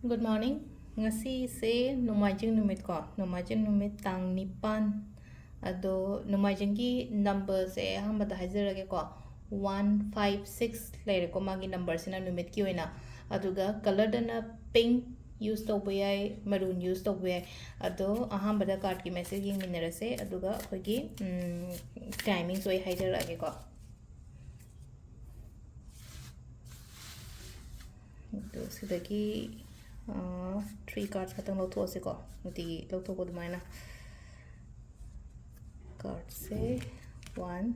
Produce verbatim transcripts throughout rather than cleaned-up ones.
Good morning. ꯉꯁꯤꯁꯦ ꯅꯣꯡꯃꯥꯏꯖꯤꯡ ꯅꯨꯃꯤꯠꯀꯣ, ꯅꯣꯡꯃꯥꯏꯖꯤꯡ ꯅꯨꯃꯤꯠ ꯇꯥꯡ ꯅꯤꯄꯥꯟ꯫ ꯑꯗꯣ ꯅꯣꯡꯃꯥꯏꯖꯤꯡꯒꯤ ꯅꯝꯕꯔꯁꯦ ꯑꯍꯥꯟꯕꯗ ꯍꯥꯏꯖꯔꯒꯦꯀꯣ, ꯋꯥꯟ ꯐꯥꯏꯚ ꯁꯤꯛꯁ ꯂꯩꯔꯦꯀꯣ, ꯃꯥꯒꯤ ꯅꯝꯕꯔꯁꯤꯅ ꯅꯨꯃꯤꯠꯀꯤ ꯑꯣꯏꯅ꯫ ꯑꯗꯨꯒ ꯀꯂꯔꯗꯅ ꯄꯤꯡ ꯌꯨꯁ ꯇꯧꯕ ꯌꯥꯏ, ꯃꯔꯨꯟ ꯌꯨꯁ ꯇꯧꯕ ꯌꯥꯏ꯫ ꯑꯗꯣ ꯑꯍꯥꯟꯕꯗ ꯀꯥꯔꯠꯀꯤ ꯃꯦꯁꯦꯖ ꯌꯦꯡꯃꯤꯟꯅꯔꯁꯦ, ꯑꯗꯨꯒ ꯑꯩꯈꯣꯏꯒꯤ ꯇꯥꯏꯃꯤꯡꯁꯨ ꯑꯩ ꯍꯥꯏꯖꯔꯛꯑꯒꯦꯀꯣ꯫ ꯑꯗꯣ ꯁꯤꯗꯒꯤ ꯊ꯭ꯔꯤ ꯀꯥꯔꯠꯁ ꯈꯛꯇꯪ ꯂꯧꯊꯣꯛꯑꯁꯤꯀꯣ, ꯅꯨꯡꯇꯤꯒꯤ ꯂꯧꯊꯣꯛꯄ ꯑꯗꯨꯃꯥꯏꯅ꯫ ꯀꯥꯔꯠꯁꯦ ꯋꯥꯟ,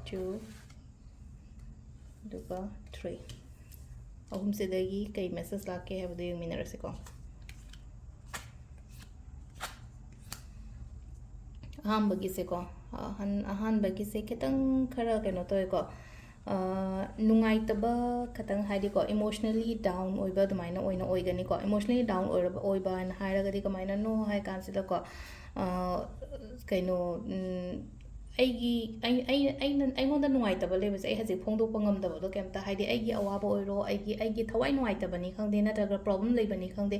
ꯇꯨ, ꯑꯗꯨꯒ ꯊ꯭ꯔꯤ꯫ ꯑꯍꯨꯝꯁꯤꯗꯒꯤ ꯀꯩ ꯃꯦꯁꯦꯖ ꯂꯥꯛꯀꯦ ꯍꯥꯏꯕꯗꯣ ꯌꯦꯡꯃꯤꯟꯅꯔꯁꯤꯀꯣ꯫ ꯑꯍꯥꯟꯕꯒꯤꯁꯦꯀꯣ, ꯑꯍꯟ-, ꯑꯍꯥꯟꯕꯒꯤꯁꯦ ꯈꯤꯇꯪ ꯈꯔ ꯀꯩꯅꯣ ꯇꯧꯋꯦꯀꯣ, ꯑ, ꯅꯨꯡꯉꯥꯏꯇꯕ ꯈꯤꯇꯪ, ꯍꯥꯏꯗꯤꯀꯣ, emotionally down ꯑꯣꯏꯕ ꯑꯗꯨꯃꯥꯏꯅ ꯑꯣꯏꯅ ꯑꯣꯏꯒꯅꯤꯀꯣ꯫ Emotionally down ꯑꯣꯏꯔꯕ, ꯑꯣꯏꯕ ꯍꯥꯏꯅ ꯍꯥꯏꯔꯒꯗꯤ ꯀꯃꯥꯏꯅꯅꯣ ꯍꯥꯏ ꯀꯥꯟꯁꯤꯗꯀꯣ, ꯑ, ꯀꯩꯅꯣ, ꯎꯝ, ꯑꯩꯒꯤ, ꯑꯩ, ꯑꯩ, ꯑꯩꯅ, ꯑꯩꯉꯣꯟꯗ ꯅꯨꯡꯉꯥꯏꯇꯕ ꯂꯩꯕꯁꯦ ꯑꯩ ꯍꯧꯖꯤꯛ ꯐꯣꯡꯗꯣꯛꯄ ꯉꯝꯗꯕꯗꯣ ꯀꯩꯝꯇ, ꯍꯥꯏꯗꯤ ꯑꯩꯒꯤ ꯑꯋꯥꯕ ꯑꯣꯏꯔꯣ, ꯑꯩꯒꯤ, ꯑꯩꯒꯤ ꯊꯋꯥꯏ ꯅꯨꯡꯉꯥꯏꯇꯕꯅꯤ ꯈꯪꯗꯦ, ꯅꯠꯇ꯭ꯔꯒ problem ꯂꯩꯕꯅꯤ ꯈꯪꯗꯦ,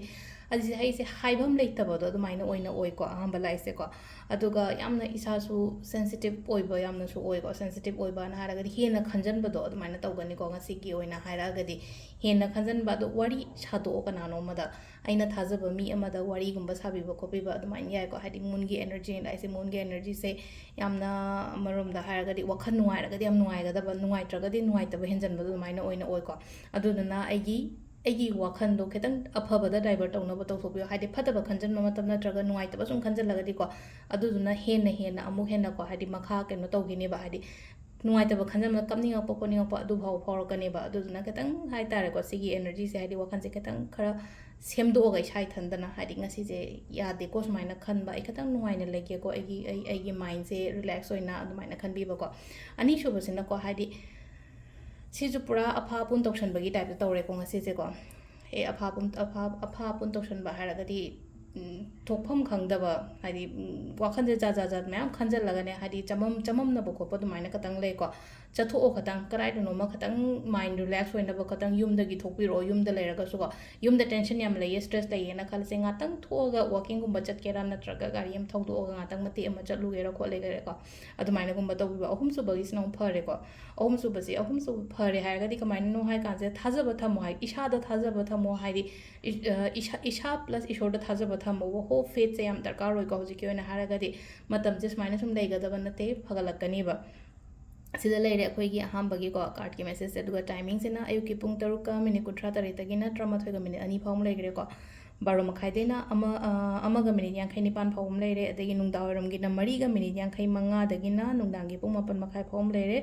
ꯑꯁꯤꯁꯦ ꯑꯩꯁꯦ ꯍꯥꯏꯐꯝ ꯂꯩꯇꯕꯗꯣ ꯑꯗꯨꯃꯥꯏꯅ ꯑꯣꯏꯅ ꯑꯣꯏꯀꯣ, ꯑꯍꯥꯟꯕ ꯂꯥꯛꯏꯁꯦꯀꯣ꯫ ꯑꯗꯨꯒ ꯌꯥꯝꯅ ꯏꯁꯥꯁꯨ sensitive ꯑꯣꯏꯕ ꯌꯥꯝꯅꯁꯨ ꯑꯣꯏꯀꯣ꯫ Sensitive ꯑꯣꯏꯕꯅ ꯍꯥꯏꯔꯒꯗꯤ ꯍꯦꯟꯅ ꯈꯟꯖꯟꯕꯗꯣ ꯑꯗꯨꯃꯥꯏꯅ ꯇꯧꯒꯅꯤꯀꯣ꯫ ꯉꯁꯤꯒꯤ ꯑꯣꯏꯅ ꯍꯥꯏꯔꯛꯑꯒꯗꯤ ꯍꯦꯟꯅ ꯈꯟꯖꯟꯕ, ꯑꯗꯣ ꯋꯥꯔꯤ ꯁꯥꯗꯣꯛꯑꯣ ꯀꯅꯥꯅꯣ ꯑꯃꯗ, ꯑꯩꯅ ꯊꯥꯖꯕ ꯃꯤ ꯑꯃꯗ ꯋꯥꯔꯤꯒꯨꯝꯕ ꯁꯥꯕꯤꯕ ꯈꯣꯠꯄꯤꯕ ꯑꯗꯨꯃꯥꯏꯅ ꯌꯥꯏꯀꯣ꯫ ꯍꯥꯏꯗꯤ moonꯒꯤ energy ꯍꯥꯏꯁꯦ, moonꯒꯤ energyꯁꯦ ꯌꯥꯝꯅ, ꯑꯃꯔꯣꯝꯗ ꯍꯥꯏꯔꯒꯗꯤ ꯋꯥꯈꯜ ꯅꯨꯡꯉꯥꯏꯔꯒꯗꯤ ꯌꯥꯝ ꯅꯨꯡꯉꯥꯏꯒꯗꯕ, ꯅꯨꯡꯉꯥꯏꯇ꯭ꯔꯒꯗꯤ ꯅꯨꯡꯉꯥꯏꯇꯕ ꯍꯦꯟꯖꯟꯕꯗꯣ ꯑꯗꯨꯃꯥꯏꯅ ꯑꯣꯏꯅ ꯑꯣꯏꯀꯣ꯫ ꯑꯗꯨꯗꯨꯅ ꯑꯩꯒꯤ, ꯑꯩꯒꯤ ꯋꯥꯈꯜꯗꯣ ꯈꯤꯇꯪ ꯑꯐꯕꯗ divert ꯇꯧꯅꯕ ꯇꯧꯊꯣꯛꯄꯤꯌꯣ꯫ ꯍꯥꯏꯗꯤ ꯐꯠꯇꯕ ꯈꯟꯖꯟꯕ ꯃꯇꯝ ꯅꯠꯇ꯭ꯔꯒ ꯅꯨꯡꯉꯥꯏꯇꯕ ꯁꯨꯝ ꯈꯟꯖꯜꯂꯒꯗꯤꯀꯣ, ꯑꯗꯨꯗꯨꯅ ꯍꯦꯟꯅ ꯍꯦꯟꯅ ꯑꯃꯨꯛ ꯍꯦꯟꯅꯀꯣ, ꯍꯥꯏꯗꯤ ꯃꯈꯥ ꯀꯩꯅꯣ ꯇꯧꯈꯤꯅꯦꯕ, ꯍꯥꯏꯗꯤ ꯅꯨꯡꯉꯥꯏꯇꯕ ꯈꯟꯖꯟꯕ, ꯀꯞꯅꯤꯡꯉꯛꯄ ꯈꯣꯠꯅꯤꯡꯉꯛꯄ ꯑꯗꯨꯐꯥꯎ ꯐꯥꯎꯔꯛꯀꯅꯦꯕ꯫ ꯑꯗꯨꯗꯨꯅ ꯈꯤꯇꯪ ꯍꯥꯏꯇꯥꯔꯦꯀꯣ, ꯁꯤꯒꯤ energyꯁꯦ, ꯍꯥꯏꯗꯤ ꯋꯥꯈꯜꯁꯦ ꯈꯤꯇꯪ ꯈꯔ ꯁꯦꯝꯗꯣꯛꯑꯒ ꯏꯁꯥ ꯏꯊꯟꯗꯅ, ꯍꯥꯏꯗꯤ ꯉꯁꯤꯁꯦ ꯌꯥꯗꯦꯀꯣ ꯁꯨꯃꯥꯏꯅ ꯈꯟꯕ, ꯑꯩ ꯈꯤꯇꯪ ꯅꯨꯡꯉꯥꯏꯅ ꯂꯩꯒꯦꯀꯣ, ꯑꯩꯒꯤ, ꯑꯩ, ꯑꯩꯒꯤ mindꯁꯦ relax ꯑꯣꯏꯅ ꯑꯗꯨꯃꯥꯏꯅ ꯈꯟꯕꯤꯕꯀꯣ꯫ ꯑꯅꯤꯁꯨꯕꯁꯤꯅꯀꯣ, ꯍꯥꯏꯗꯤ ꯁꯤꯁꯨ ꯄꯨꯔꯥ ꯑꯐꯥ ꯑꯄꯨꯟ ꯇꯧꯁꯟꯕꯒꯤ typeꯇ ꯇꯧꯔꯦꯀꯣ ꯉꯁꯤꯁꯦꯀꯣ꯫ ꯑꯦ, ꯑꯐꯥ ꯑꯄꯨꯟ, ꯑꯐꯥ, ꯑꯐꯥ ꯑꯄꯨꯟ ꯇꯧꯁꯟꯕ ꯍꯥꯏꯔꯒꯗꯤ, ꯎꯝ, ꯊꯣꯛꯐꯝ ꯈꯪꯗꯕ, ꯍꯥꯏꯗꯤ, ꯎꯝ, ꯋꯥꯈꯜꯁꯦ ꯖꯥꯠ ꯖꯥꯠ ꯖꯥꯠ ꯃꯌꯥꯝ ꯈꯟꯖꯜꯂꯒꯅꯦ, ꯍꯥꯏꯗꯤ ꯆꯃꯝ-, ꯆꯃꯝꯅꯕ ꯈꯣꯠꯄ ꯑꯗꯨꯃꯥꯏꯅ ꯈꯇꯪ ꯂꯩꯀꯣ꯫ ꯆꯠꯊꯣꯛꯑꯣ ꯈꯇꯪ, ꯀꯗꯥꯏꯗꯅꯣꯃ ꯈꯇꯪ mind relax ꯑꯣꯏꯅꯕ ꯈꯇꯪ ꯌꯨꯝꯗꯒꯤ ꯊꯣꯛꯄꯤꯔꯛꯑꯣ꯫ ꯌꯨꯝꯗ ꯂꯩꯔꯒꯁꯨꯀꯣ, ꯌꯨꯝꯗ tension ꯌꯥꯝ ꯂꯩꯌꯦ, stress ꯂꯩꯌꯦꯅ ꯈꯜꯂꯁꯦ, ꯉꯥꯛꯇꯪ ꯊꯣꯛꯑꯒ walkingꯒꯨꯝꯕ ꯆꯠꯀꯦꯔꯥ ꯅꯠꯇ꯭ꯔꯒ ꯒꯥꯔꯤ ꯑꯃ ꯊꯧꯗꯣꯛꯑꯒ ꯉꯥꯛꯇꯪ ꯃꯇꯦꯛ ꯑꯃ ꯆꯠꯂꯨꯒꯦꯔꯥ ꯈꯣꯠꯂꯒꯦꯔꯥꯀꯣ, ꯑꯗꯨꯃꯥꯏꯅꯒꯨꯝꯕ ꯇꯧꯕꯤꯕ꯫ ꯑꯍꯨꯝꯁꯨꯕꯒꯤꯁꯤꯅ ꯑꯃꯨꯛ ꯐꯔꯦꯀꯣ꯫ ꯑꯍꯨꯝꯁꯨꯕꯁꯦ, ꯑꯍꯨꯝꯁꯨꯕ ꯐꯔꯦ ꯍꯥꯏꯔꯒꯗꯤ ꯀꯃꯥꯏꯅꯅꯣ ꯍꯥꯏ ꯀꯥꯟꯁꯤꯗ, ꯊꯥꯖꯕ ꯊꯝꯃꯣ ꯍꯥꯏ, ꯏꯁꯥꯗ ꯊꯥꯖꯕ ꯊꯝꯃꯣ ꯍꯥꯏꯗꯤ, ꯏ-, ꯑ, ꯏꯁꯥ, ꯏꯁꯥ plus ꯏꯁꯣꯔꯗ ꯊꯥꯖꯕ ꯊꯝꯃꯣ꯫ Hope, faithꯁꯦ ꯌꯥꯝ ꯗꯔꯀꯥꯔ ꯑꯣꯏꯀꯣ꯫ ꯍꯧꯖꯤꯛꯀꯤ ꯑꯣꯏꯅ ꯍꯥꯏꯔꯒꯗꯤ ꯃꯇꯝꯁꯦ ꯁꯨꯃꯥꯏꯅ ꯁꯨꯝ ꯂꯩꯒꯗꯕ ꯅꯠꯇꯦ, ꯐꯒꯠꯂꯛꯀꯅꯤꯕ꯫ ꯁꯤꯗ ꯂꯩꯔꯦ ꯑꯩꯈꯣꯏꯒꯤ ꯑꯍꯥꯟꯕꯒꯤꯀꯣ cardꯀꯤ messageꯁꯦ꯫ ꯑꯗꯨꯒ timingꯁꯤꯅ ꯑꯌꯨꯛꯀꯤ ꯄꯨꯡ ꯇꯔꯨꯛꯀ minute ꯀꯨꯟꯊ꯭ꯔꯥ ꯇꯔꯦꯠꯇꯒꯤꯅ ꯇꯔꯥꯃꯥꯊꯣꯏꯒ minute ꯑꯅꯤ ꯐꯥꯎ ꯑꯃ ꯂꯩꯈ꯭ꯔꯦꯀꯣ꯫ ꯕꯥꯔꯣ ꯃꯈꯥꯏꯗꯩꯅ ꯑꯃ, ꯑ, ꯑꯃꯒ minute ꯌꯥꯡꯈꯩ ꯅꯤꯄꯥꯟ ꯐꯥꯎ ꯑꯃ ꯂꯩꯔꯦ꯫ ꯑꯗꯒꯤ ꯅꯨꯡꯗꯥꯡꯋꯥꯏꯔꯝꯒꯤꯅ ꯃꯔꯤꯒ minute ꯌꯥꯡꯈꯩ ꯃꯉꯥꯗꯒꯤꯅ ꯅꯨꯡꯗꯥꯡꯒꯤ ꯄꯨꯡ ꯃꯥꯄꯟ ꯃꯈꯥꯏ ꯐꯥꯎ ꯑꯃ ꯂꯩꯔꯦ꯫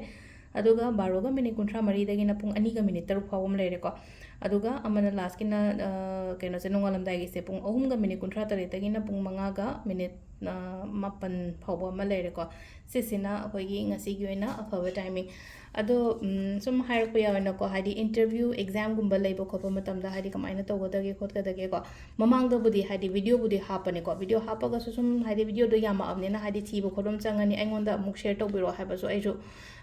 ꯑꯗꯨꯒ ꯕꯥꯔꯣꯒ minute ꯀꯨꯟꯊ꯭ꯔꯥ ꯃꯔꯤꯗꯒꯤꯅ ꯄꯨꯡ ꯑꯅꯤꯒ minute ꯇꯔꯨꯛ ꯐꯥꯎ ꯑꯃ ꯂꯩꯔꯦꯀꯣ꯫ ꯑꯗꯨꯒ ꯑꯃꯅ lastꯀꯤꯅ, ꯑ, ꯀꯩꯅꯣꯁꯦ, ꯅꯣꯡꯉꯥꯜꯂꯝꯗꯥꯏꯒꯤꯁꯦ ꯄꯨꯡ ꯑꯍꯨꯝꯒ minute ꯀꯨꯟꯊ꯭ꯔꯥ ꯇꯔꯦꯠꯇꯒꯤꯅ ꯄꯨꯡ ꯃꯉꯥꯒ minute, ꯑ, ꯃꯥꯄꯟ ꯐꯥꯎꯕ ꯑꯃ ꯂꯩꯔꯦꯀꯣ꯫ ꯁꯤꯁꯤꯅ ꯑꯩꯈꯣꯏꯒꯤ ꯉꯁꯤꯒꯤ ꯑꯣꯏꯅ ꯑꯐꯕ timing꯫ ꯑꯗꯣ, ꯎꯝ, ꯁꯨꯝ ꯍꯥꯏꯔꯛꯄ ꯌꯥꯎꯋꯦꯅꯀꯣ, ꯍꯥꯏꯗꯤ interview, examꯒꯨꯝꯕ ꯂꯩꯕ ꯈꯣꯠꯄ ꯃꯇꯝꯗ ꯍꯥꯏꯗꯤ ꯀꯃꯥꯏꯅ ꯇꯧꯒꯗꯒꯦ ꯈꯣꯠꯀꯗꯒꯦꯀꯣ꯫ ꯃꯃꯥꯡꯗꯕꯨꯗꯤ ꯍꯥꯏꯗꯤ videoꯕꯨꯗꯤ ꯍꯥꯞꯄꯅꯦꯀꯣ, video ꯍꯥꯞꯄꯒꯁꯨ ꯁꯨꯝ ꯍꯥꯏꯗꯤ videoꯗꯣ ꯌꯥꯝꯃꯛꯑꯕꯅꯤꯅ ꯍꯥꯏꯗꯤ ꯊꯤꯕ ꯈꯣꯠꯄ ꯑꯃ ꯆꯪꯉꯅꯤ, ꯑꯩꯉꯣꯟꯗ ꯑꯃꯨꯛ share ꯇꯧꯕꯤꯔꯛꯑꯣ ꯍꯥꯏꯕꯁꯨ ꯑꯩꯁꯨ,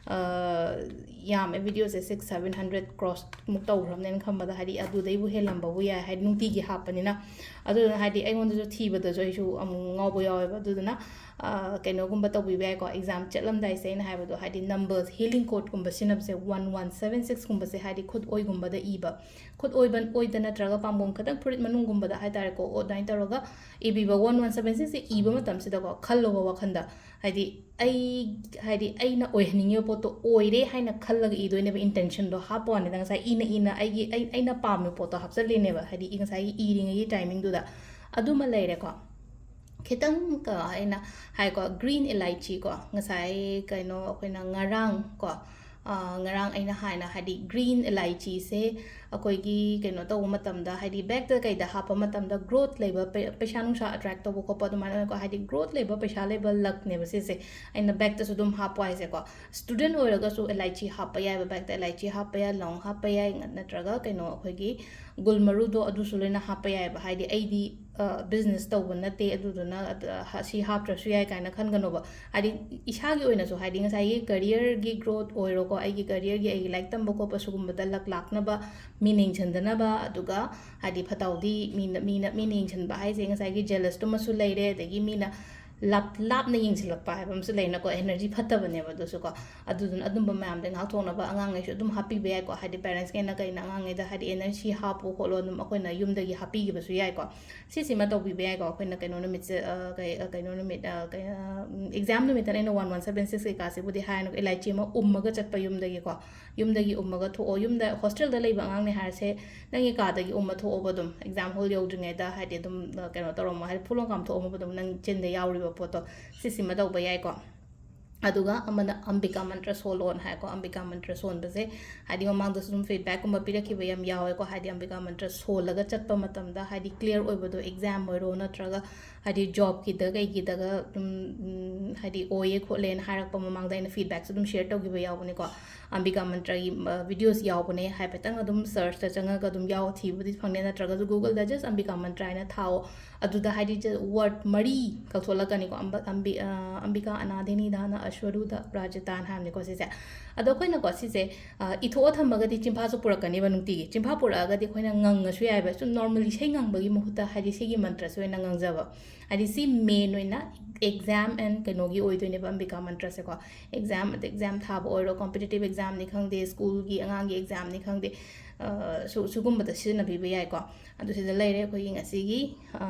ꯑ, ꯌꯥꯝꯃꯦ, videoꯁꯦ six, seven hundred cross ꯃꯨꯛ ꯇꯧꯈ꯭ꯔꯕꯅꯦꯅ ꯈꯟꯕꯗ, ꯍꯥꯏꯗꯤ ꯑꯗꯨꯗꯩꯕꯨ ꯍꯦꯜꯂꯝꯕꯕꯨ ꯌꯥꯏ, ꯍꯥꯏꯗꯤ ꯅꯨꯡꯇꯤꯒꯤ ꯍꯥꯞꯄꯅꯤꯅ꯫ ꯑꯗꯨꯗꯨꯅ ꯍꯥꯏꯗꯤ ꯑꯩꯉꯣꯟꯗꯁꯨ ꯊꯤꯕꯗꯁꯨ ꯑꯩꯁꯨ ꯑꯃꯨꯛ ꯉꯥꯎꯕ ꯌꯥꯎꯋꯦꯕ꯫ ꯑꯗꯨꯗꯨꯅ, ꯑ, ꯀꯩꯅꯣꯒꯨꯝꯕ ꯇꯧꯕꯤꯕ ꯌꯥꯏꯀꯣ, exam ꯆꯠꯂꯝꯗꯥꯏꯁꯦ ꯑꯩꯅ ꯍꯥꯏꯕꯗꯣ, ꯍꯥꯏꯗꯤ numbers, healing codeꯀꯨꯝꯕ ꯁꯤꯖꯤꯟꯅꯕꯁꯦ, one one seven sixꯀꯨꯝꯕꯁꯦ, ꯍꯥꯏꯗꯤ ꯈꯨꯠ ꯑꯣꯏꯒꯨꯝꯕꯗ ꯏꯕ, ꯈꯨꯠ ꯑꯣꯏꯕ, ꯑꯣꯏꯗ ꯅꯠꯇ꯭ꯔꯒ ꯄꯥꯝꯕꯣꯝ ꯈꯇꯪ ꯐꯨꯔꯤꯠ ꯃꯅꯨꯡꯒꯨꯝꯕꯗ ꯍꯥꯏꯇꯥꯔꯦꯀꯣ, ꯑꯗꯨꯃꯥꯏꯅ ꯇꯧꯔꯒ ꯏꯕꯤꯕ꯫ One one seven sixꯁꯦ ꯏꯕ ꯃꯇꯝꯁꯤꯗꯀꯣ, ꯈꯜꯂꯣꯕ ꯋꯥꯈꯟꯗ, ꯍꯥꯏꯗꯤ ꯑꯩ, ꯍꯥꯏꯗꯤ ꯑꯩꯅ ꯑꯣꯏꯍꯟꯅꯤꯡꯉꯤꯕ ꯄꯣꯠꯇꯣ ꯑꯣꯏꯔꯦ ꯍꯥꯏꯅ ꯈꯜꯂꯒ ꯏꯗꯣꯏꯅꯦꯕ, intentionꯗꯣ ꯍꯥꯞꯄ ꯋꯥꯅꯤꯗ꯫ ꯉꯁꯥꯏ ꯏꯅ ꯏꯅ ꯑꯩꯒꯤ, ꯑꯩ, ꯑꯩꯅ ꯄꯥꯝꯃꯤꯕ ꯄꯣꯠꯇꯣ ꯍꯥꯞꯆꯜꯂꯤꯅꯦꯕ, ꯍꯥꯏꯗꯤ ꯉꯁꯥꯏꯒꯤ ꯏꯔꯤꯉꯩꯒꯤ timingꯗꯨꯗ꯫ ꯑꯗꯨꯃ ꯂꯩꯔꯦꯀꯣ꯫ ꯈꯤꯇꯪ ꯀ-, ꯑꯩꯅ ꯍꯥꯏꯀꯣ, green ꯏꯂꯥꯏꯆꯤ ꯀꯣ, ꯉꯁꯥꯏ ꯀꯩꯅꯣ ꯑꯩꯈꯣꯏꯅ ꯉꯔꯥꯡ ꯀꯣ, ꯑ, ꯉꯔꯥꯡ ꯑꯩꯅ ꯍꯥꯏꯅ, ꯍꯥꯏꯗꯤ green ꯏꯂꯥꯏꯆꯤꯁꯦ ꯑꯩꯈꯣꯏꯒꯤ ꯀꯩꯅꯣ ꯇꯧꯕ ꯃꯇꯝꯗ, ꯍꯥꯏꯗꯤ bagꯇ ꯀꯩꯗ ꯍꯥꯞꯄ ꯃꯇꯝꯗ growth ꯂꯩꯕ, ꯄꯩ-, ꯄꯩꯁꯥ ꯅꯨꯡꯁꯥ attract ꯇꯧꯕ ꯈꯣꯠꯄ ꯑꯗꯨꯃꯥꯏꯅ ꯑꯣꯏꯀꯣ, ꯍꯥꯏꯗꯤ growth ꯂꯩꯕ, ꯄꯩꯁꯥ ꯂꯩꯕ, luckꯅꯦꯕ ꯁꯤꯁꯦ꯫ ꯑꯩꯅ bagꯇꯁꯨ ꯑꯗꯨꯝ ꯍꯥꯞꯄꯣ ꯍꯥꯏꯁꯦꯀꯣ꯫ Student ꯑꯣꯏꯔꯒꯁꯨ ꯏꯂꯥꯏꯆꯤ ꯍꯥꯞꯄ ꯌꯥꯏꯕ, bagꯇ ꯏꯂꯥꯏꯆꯤ ꯍꯥꯞꯄ ꯌꯥꯏ, ꯂꯣꯡ ꯍꯥꯞꯄ ꯌꯥꯏ, ꯅꯠꯇ꯭ꯔꯒ ꯀꯩꯅꯣ ꯑꯩꯈꯣꯏꯒꯤ ꯒꯨꯜ ꯃꯔꯨꯗꯣ ꯑꯗꯨꯁꯨ ꯂꯣꯏꯅ ꯍꯥꯞꯄ ꯌꯥꯏꯕ꯫ ꯍꯥꯏꯗꯤ ꯑꯩꯗꯤ ꯕꯤꯖꯤꯅꯦꯁ ꯇꯧꯕ ꯅꯠꯇꯦ, ꯑꯗꯨꯗꯨꯅ ꯑꯗ, ꯍ-, ꯁꯤ ꯍꯥꯞꯇ꯭ꯔꯁꯨ ꯌꯥꯏ ꯀꯥꯏꯅ ꯈꯟꯒꯅꯣꯕ꯫ ꯍꯥꯏꯗꯤ ꯏꯁꯥꯒꯤ ꯑꯣꯏꯅꯁꯨ, ꯍꯥꯏꯗꯤ ꯉꯁꯥꯏꯒꯤ ꯀꯔꯤꯌꯔꯒꯤ ꯒ꯭ꯔꯣꯠ ꯑꯣꯏꯔꯣꯀꯣ, ꯑꯩꯒꯤ ꯀꯔꯤꯌꯔꯒꯤ, ꯑꯩꯒꯤ ꯂꯥꯏꯔꯤꯛ ꯇꯝꯕ ꯈꯣꯠꯄ ꯁꯤꯒꯨꯝꯕꯗ ꯂꯛ ꯂꯥꯛꯅꯕ, ꯃꯤꯅ ꯌꯦꯡꯁꯤꯟꯗꯅꯕ, ꯑꯗꯨꯒ ꯍꯥꯏꯗꯤ ꯐꯠꯇ ꯍꯥꯎꯗꯤ ꯃꯤꯅ, ꯃꯤꯅ, ꯃꯤꯅ ꯌꯦꯡꯁꯤꯟꯕ ꯍꯥꯏꯁꯦ ꯉꯁꯥꯏꯒꯤ ꯖꯦꯂꯁꯇꯨꯃꯁꯨ ꯂꯩꯔꯦ, ꯑꯗꯒꯤ ꯃꯤꯅ ꯂꯥꯞ-, ꯂꯥꯞꯅ ꯌꯦꯡꯁꯤꯜꯂꯛꯄ ꯍꯥꯏꯕ ꯑꯃꯁꯨ ꯂꯩꯅꯀꯣ, ꯑꯦꯅꯔꯖꯤ ꯐꯠꯇꯕꯅꯦꯕ ꯑꯗꯨꯁꯨꯀꯣ꯫ ꯑꯗꯨꯗꯨꯅ ꯑꯗꯨꯝꯕ ꯃꯌꯥꯝꯗ ꯉꯥꯛꯊꯣꯛꯅꯕ ꯑꯉꯥꯡꯈꯩꯁꯨ ꯑꯗꯨꯝ ꯍꯥꯞꯄꯤꯕ ꯌꯥꯏꯀꯣ, ꯍꯥꯏꯗꯤ ꯄꯦꯔꯦꯟꯁꯈꯩꯅ ꯀꯩꯅ ꯑꯉꯥꯡꯈꯩꯗ ꯍꯥꯏꯗꯤ ꯑꯦꯅꯔꯖꯤ ꯍꯥꯞꯄꯨ ꯈꯣꯠꯂꯣ ꯑꯗꯨꯝ ꯑꯩꯈꯣꯏꯅ ꯌꯨꯝꯗꯒꯤ ꯍꯥꯞꯄꯤꯈꯤꯕꯁꯨ ꯌꯥꯏꯀꯣ꯫ ꯁꯤꯁꯤꯃ ꯇꯧꯕꯤꯕ ꯌꯥꯏꯀꯣ꯫ ꯑꯩꯈꯣꯏꯅ ꯀꯩꯅꯣ ꯅꯨꯃꯤꯠꯁꯦ, ꯑ, ꯀꯩ, ꯑ, ꯀꯩꯅꯣ ꯅꯨꯃꯤꯠ, ꯑ, ꯀꯩ, ꯑ, ꯎꯝ, ꯑꯦꯛꯖꯥꯝ ꯅꯨꯃꯤꯠꯇꯅ ꯑꯩꯅ ꯋꯥꯟ ꯋꯥꯟ ꯁꯕꯦꯟ ꯁꯤꯛꯁ ꯀꯩꯀꯥꯁꯤꯕꯨꯗꯤ ꯍꯥꯏꯔꯅꯨ, ꯏꯂꯥꯏꯆꯤ ꯑꯃ ꯎꯝꯃꯒ ꯆꯠꯄ ꯌꯨꯝꯗꯒꯤꯀꯣ꯫ ꯌꯨꯝꯗꯒꯤ ꯎꯝꯃꯒ ꯊꯣꯛꯑꯣ꯫ ꯌꯨꯝꯗ, ꯍꯣꯁꯇꯦꯜꯗ ꯂꯩꯕ ꯑꯉꯥꯡꯅꯦ ꯍꯥꯏꯔꯁꯦ, ꯅꯪꯒꯤ ꯀꯥꯗꯒꯤ ꯎꯝꯃ ꯊꯣꯛꯑꯣꯕ ꯑꯗꯨꯝ, ꯑꯦꯛꯖꯥꯝ ꯍꯣꯜ ꯌꯧꯗ꯭ꯔꯤꯉꯩꯗ ꯍꯥꯏꯗꯤ ꯑꯗꯨꯝ, ꯑ, ꯀꯩꯅꯣ ꯇꯧꯔꯝꯃꯣ, ꯍꯥꯏꯗꯤ ꯐꯨꯂꯣꯡ ꯀꯥꯝꯊꯣꯛꯑꯝꯃꯣꯕ ꯑꯗꯨꯝ, ꯅꯪ ꯆꯤꯟꯗ ꯌꯥꯎꯔꯤꯕ ꯄꯣꯠꯇꯣ꯫ ꯁꯤꯁꯤꯃ ꯇꯧꯕ ꯌꯥꯏꯀꯣ꯫ ꯑꯗꯨꯒ ꯑꯃꯅ ꯑꯝꯕꯤꯀꯥ ꯃꯟꯇ꯭ꯔ ꯁꯣꯜꯂꯣꯅ ꯍꯥꯏꯀꯣ꯫ ꯑꯝꯕꯤꯀꯥ ꯃꯟꯇ꯭ꯔ ꯁꯣꯟꯕꯁꯦ ꯍꯥꯏꯗꯤ ꯃꯃꯥꯡꯗꯁꯨ ꯑꯗꯨꯝ ꯐꯤꯗꯕꯦꯛꯀꯨꯝꯕ ꯄꯤꯔꯛꯈꯤꯕ ꯌꯥꯝ ꯌꯥꯎꯋꯦꯀꯣ꯫ ꯍꯥꯏꯗꯤ ꯑꯝꯕꯤꯀꯥ ꯃꯟꯇ꯭ꯔ ꯁꯣꯜꯂꯒ ꯆꯠꯄ ꯃꯇꯝꯗ ꯍꯥꯏꯗꯤ ꯀ꯭ꯂꯤꯌꯥꯔ ꯑꯣꯏꯕꯗꯣ, ꯑꯦꯛꯖꯥꯝ ꯑꯣꯏꯔꯣ ꯅꯠꯇ꯭ꯔꯒ ꯍꯥꯏꯗꯤ ꯖꯣꯕꯀꯤꯗ ꯀꯩꯒꯤꯗꯒ ꯑꯗꯨꯝ, ꯎꯝ, ꯍꯥꯏꯗꯤ ꯑꯣꯏꯌꯦ ꯈꯣꯠꯂꯦꯅ ꯍꯥꯏꯔꯛꯄ ꯃꯃꯥꯡꯗ ꯑꯩꯅ ꯐꯤꯗꯕꯦꯛꯁꯨ ꯑꯗꯨꯝ ꯁꯤꯌꯔ ꯇꯧꯈꯤꯕ ꯌꯥꯎꯕꯅꯤꯀꯣ꯫ ꯑꯝꯕꯤꯀꯥ ꯃꯟꯇ꯭ꯔꯒꯤ, ꯑ, ꯚꯤꯗꯤꯑꯣꯁ ꯌꯥꯎꯕꯅꯦ, ꯍꯥꯏꯐꯦꯠꯇꯪ ꯑꯗꯨꯝ ꯁꯔꯆꯇ ꯆꯪꯉꯒ ꯑꯗꯨꯝ ꯌꯥꯎ ꯊꯤꯕꯨꯗꯤ ꯐꯪꯅꯤ, ꯅꯠꯇ꯭ꯔꯒꯁꯨ ꯒꯨꯒꯜꯗ ꯖꯁ ꯑꯝꯕꯤꯀꯥ ꯃꯟꯇ꯭ꯔ ꯍꯥꯏꯅ ꯊꯥꯎꯑꯣ꯫ ꯑꯗꯨꯗ ꯍꯥꯏꯗꯤ ꯋꯥꯔꯗ ꯃꯔꯤ ꯀꯛꯊꯣꯛꯂꯛꯀꯅꯤꯀꯣ꯫ ꯑꯝꯕ-, ꯑꯝꯕꯤ-, ꯑ, ꯑꯝꯕꯤꯀꯥ ꯑꯅꯥꯗꯦ ꯅꯤꯙꯥꯅ ꯑꯁ꯭ꯋꯔꯨꯗ ꯄ꯭ꯔꯥꯖꯤꯇꯥꯟ ꯍꯥꯏꯕꯅꯤꯀꯣ ꯁꯤꯁꯦ꯫ ꯑꯗꯣ ꯑꯩꯈꯣꯏꯅꯀꯣ ꯁꯤꯁꯦ, ꯑ, ꯏꯊꯣꯛꯑ ꯊꯝꯃꯒꯗꯤ ꯆꯤꯟꯐꯥꯁꯨ ꯄꯨꯔꯛꯀꯅꯦꯕ ꯅꯨꯡꯇꯤꯒꯤ꯫ ꯆꯤꯟꯐꯥ ꯄꯨꯔꯛꯑꯒꯗꯤ ꯑꯩꯈꯣꯏꯅ ꯉꯪꯉꯁꯨ ꯌꯥꯏꯑꯕ꯫ ꯁꯨꯝ ꯅꯣꯔꯃꯦꯜ ꯏꯁꯩ ꯉꯪꯕꯒꯤ ꯃꯍꯨꯠꯇ ꯍꯥꯏꯗꯤ ꯁꯤꯒꯤ ꯃꯟꯇ꯭ꯔꯁꯦ ꯑꯣꯏꯅ ꯉꯪꯖꯕ꯫ ꯍꯥꯏꯗꯤ ꯁꯤ ꯃꯦꯟ ꯑꯣꯏꯅ ꯑꯦꯛꯖꯥꯝ ꯑꯦꯟ ꯀꯩꯅꯣꯒꯤ ꯑꯣꯏꯗꯣꯏꯅꯦꯕ ꯑꯝꯕꯤꯀꯥ ꯃꯟꯇ꯭ꯔꯁꯦꯀꯣ꯫ ꯑꯦꯛꯖꯥꯝ, ꯑꯗ ꯑꯦꯛꯖꯥꯝ ꯊꯥꯕ ꯑꯣꯏꯔꯣ, ꯀꯣꯝꯄꯤꯇꯤꯇꯤꯞ ꯑꯦꯛꯖꯥꯝꯅꯤ ꯈꯪꯗꯦ, ꯁ꯭ꯀꯨꯜꯒꯤ ꯑꯉꯥꯡꯒꯤ ꯑꯦꯛꯖꯥꯝꯅꯤ ꯈꯪꯗꯦ, ꯑ, ꯁꯨ-, ꯁꯤꯒꯨꯝꯕꯗ ꯁꯤꯖꯤꯟꯅꯕꯤꯕ ꯌꯥꯏꯀꯣ꯫ ꯑꯗꯨ ꯁꯤꯗ ꯂꯩꯔꯦ ꯑꯩꯈꯣꯏꯒꯤ ꯉꯁꯤꯒꯤ, ꯑ,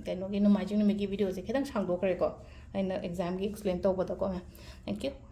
ꯀꯩꯅꯣꯒꯤ ꯅꯣꯡꯃꯥꯏꯖꯤꯡ ꯅꯨꯃꯤꯠꯀꯤ ꯚꯤꯗꯤꯑꯣꯁꯦ ꯈꯤꯇꯪ ꯁꯥꯡꯗꯣꯛꯈ꯭ꯔꯦꯀꯣ꯫ ꯑꯩꯅ ꯑꯦꯛꯖꯥꯝꯒꯤ ꯑꯦꯛꯁꯄ꯭ꯂꯦꯟ ꯇꯧꯕꯗꯀꯣ, ꯃꯦꯝ꯫ Thank you.